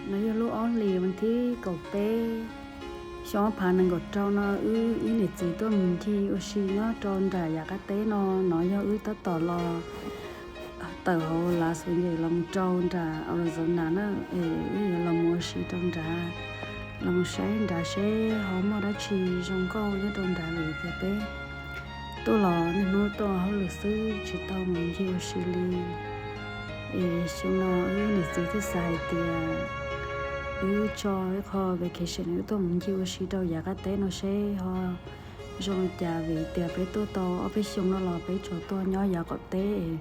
No yog lub ob hlis vas thib kaum peb, xyoo ob phav nees nkaum rau no, wb ib niam txiv tuaj mus ncig ua si nyob rau nram yav qab teb no. No yog wb tab tom los tawm hauv Las Vegas los mus rau nram Arizona na, es wb yuav los mus ua si rau nrad, los mus saib nrad seb ho muaj dab tsi zoo nkauj nyob rau nrad vim tias peb tuaj los niaj hnub tuaj hauj lwm xwb tsis tau mus ncig ua si li. Es xyoo no wb niam txiv thiaj xav hais tias wb tso ib qho vacation wb tuaj mus ncig ua si rau yav qab teb no seb ho zoo li cas vim tias peb tuaj tau ob peb xyoo no los peb tsuas tuaj nyob yav qaum teb es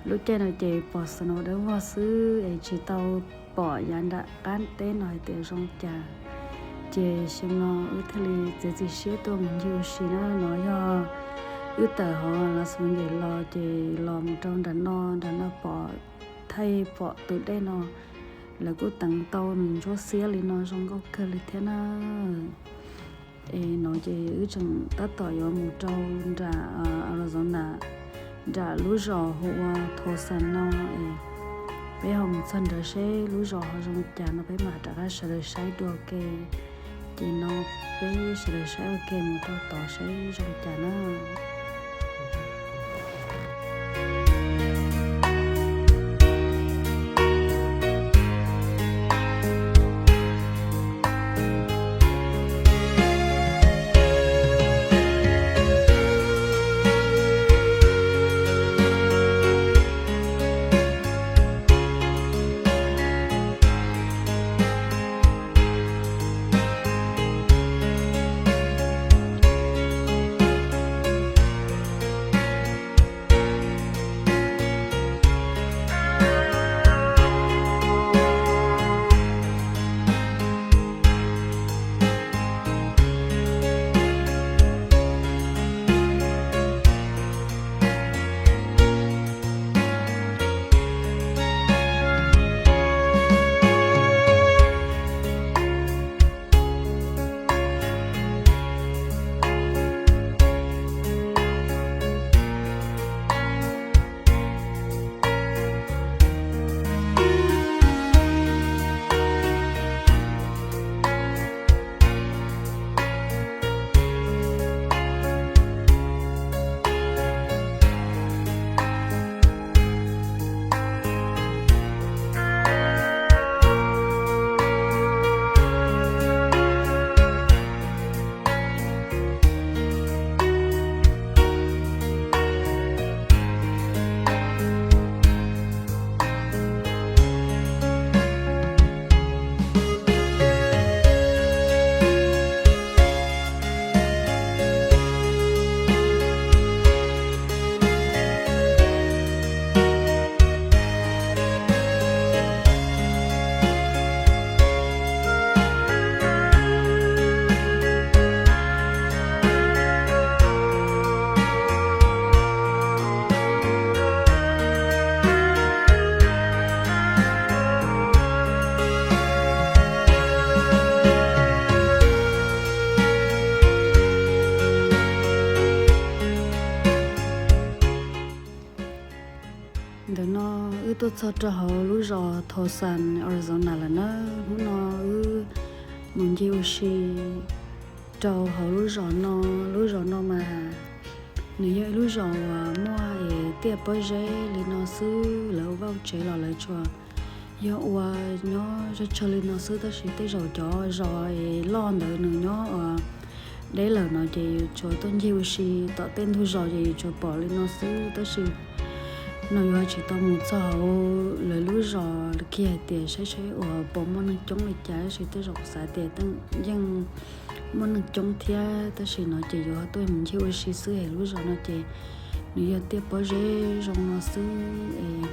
lub caij no ces pom snow dawb vog xwb es tsis tau pom yav nram qab teb no hais tias zoo li cas. Ces xyoo no wb thiaj li txiav txim siab tuaj mus ncig ua si na. No yog wb tawm hauv Las Vegas los ces los mus rau nram no, nram no pom thaij pom tus dej no, lawv kuj teev tau nws ntsuab xiab li no zoo nkauj kawg li thiab na. Es no ces wb tseem tab tom yuav mus rau nram Arizona, nram lub zos hu ua Tucson no. Es peb ho mus txog nrad seb lub zos ho zoo li cas no peb mam rov qab sawv daws saib dua ua ke. Ces no peb sawv daws saib ua ke mus rau tod seb zoo li cas na. Ntawm no wb tuaj txog rau hauv lub zos Tucson, Arizona lawm na. Hnub no wb mus ncig ua si rau hauv lub zos no. Lub zos no mas nws yog ib lub zos uas muaj es tiaj pob zeb li no xwb, lawv ua vaj tsev los lawv tsuas yog ua nyob zog tsawg li no xwb, tab sis tej zaum cov zos es loj ntawd nws nyob deb lawm no ces yus tsuas tuaj ncig ua si tom tej ntug zos ces yus tsuas pom li no xwb. Tab sis no yuav tsis tau mus txog hauv lawv lub zos kiag hais tias saib saib uas puas muaj neeg coob li cas, tab sis tej zaum kuv xav tias yeej muaj neeg coob thiab, tab sis no ces yuav tuaj mus ncig ua si xwb es lub zos no ces nws yog tiaj pob zeb zoo no xwb es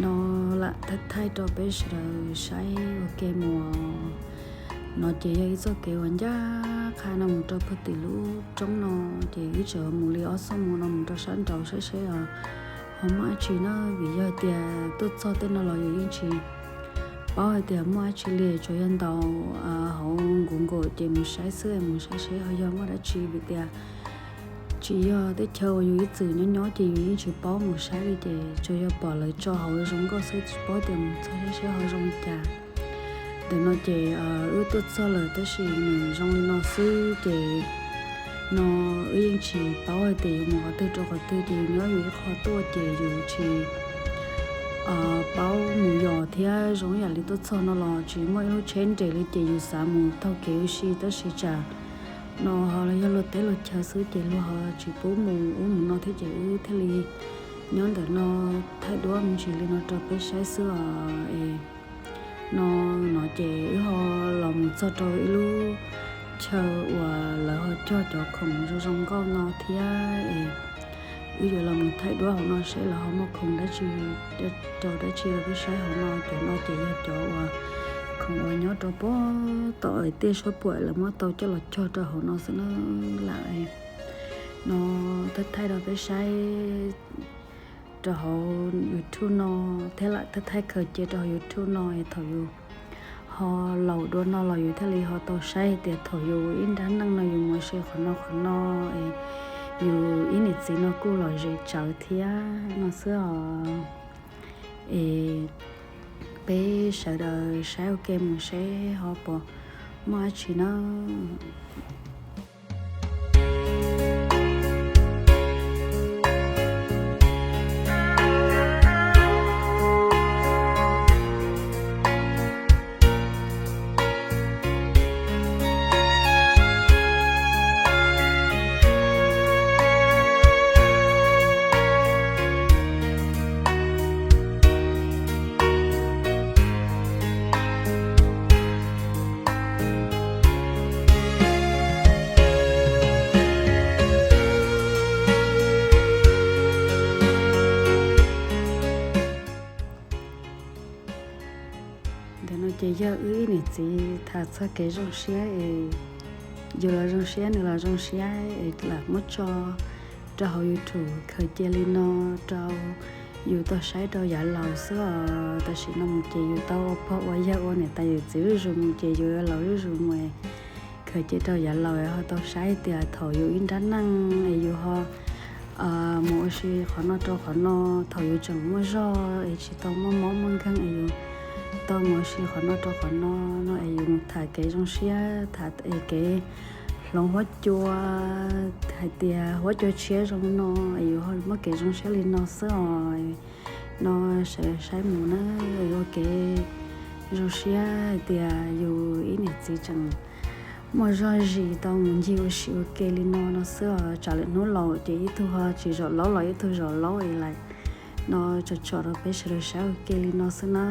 no lam thaij thaij rau peb sawv daws saib ua ke mus. No ces yog ib txoj kev uas ncaj qha no mus rau puag tim lub roob no, ces wb tseem mus li ob xuab moos no mus rau sab nraud saib seb ho muaj dab tsi na, vim yog tias tuaj txog tej no los yus yeej tsis paub hais tias muaj dab tsi li, tsuas yog ntaus hauv Google ces mus saib xwb, mus saib seb ho yog muaj dab tsi, vim tias tsis yog teb chaws uas yus ib txwm nyob nyob ces yus yeej tsis paub mus saib li, ces tsuas yog pom lawv tso hauv zoo nkauj xwb, tsis paub tias mus txog saib seb ho zoo li cas. Ntawm no ces wb tuaj txog lawm tab sis nws zoo li no xwb ces no wb yeej tsis paub hais tias yus mus qhov twg rau qhov twg ces yus nyob yus ib qho tuaj ces yus tsis paub mus yos thiab. Zoo ib yam li tuaj txog no los tsis muaj ib lub tsheb nres li ces yus xav mus taug kev ua si tab sis tsam no ho yog luag teb luag chaw xwb ces luag ho tsis pub mus ub mus no thiab ces wb thiaj li nyob ntawm no thaij duab me ntsis li no rau peb saib xwb os. Es no, no ces wb ho los mus txog rau ib lub chaw uas lawv ho cog cov khoom zoo zoo nkauj no thiab es wb yuav los mus thaij duab hauv no seb lawv ho muaj khoom dab tsi rau dab tsi rau peb saib hauv no. Cov no ces yog cov uas khoom uas nyob rau puag tom tiaj suab puam lawv muab tau coj los cog rau hauv no xwb na. Lam no thaij thaij rau peb saib rau hauv YouTube no thiab lam thaij thaij khaws cia rau hauv YouTube no es thaum yus ho laus dua no los yus thiaj li ho tau saib hais tias thaum yus ib nrab neej no yus mus ua si qhov no qhov no es yus ib niam txiv no kuj lom zem tsawv thiab no xwb os. Es peb sawv daws saib ua ke mus seb ho puas muaj dab tsi na. Ntawm no ces yog wb ib niam txiv tham txog kev zoo siab es yus los zoo siab nws los zoo siab es lam muab tso rau hauv YouTube khaws cia li no rau yus tau saib rau yav laus xwb os. Tam sim no mus ces yus tau ua pog ua yawg ua niam tais yawm txiv zuj zus mus ces yus laus zuj zus mus, khaws cia rau yav laus ho tau saib tias thaum yus ib nrab neej es yus ho mus ua si qhov no rau qhov no, thaum yus tseem muaj zog es tsis tau muaj mob muaj nkeeg es yus tau mus ua si qhov no rau qhov no, no es yus mus tham kev zoo siab, tham es kev hloov huab cua, hais tias huab cua tshiab zoo no es yus ho muaj kev zoo siab li no xwb os. No sawv daws saib mus na, ua kev zoo siab hais tias yus ib niam txiv tseem muaj zog zis tau mus ncig ua si ua ke li no no xwb os. Tsam lwm hnub laus ces ib tug ho tsis zaum laub los ib tug zaum laub es lawm. No tsom tsom rau peb sawv daws saib ua ke li no xwb na.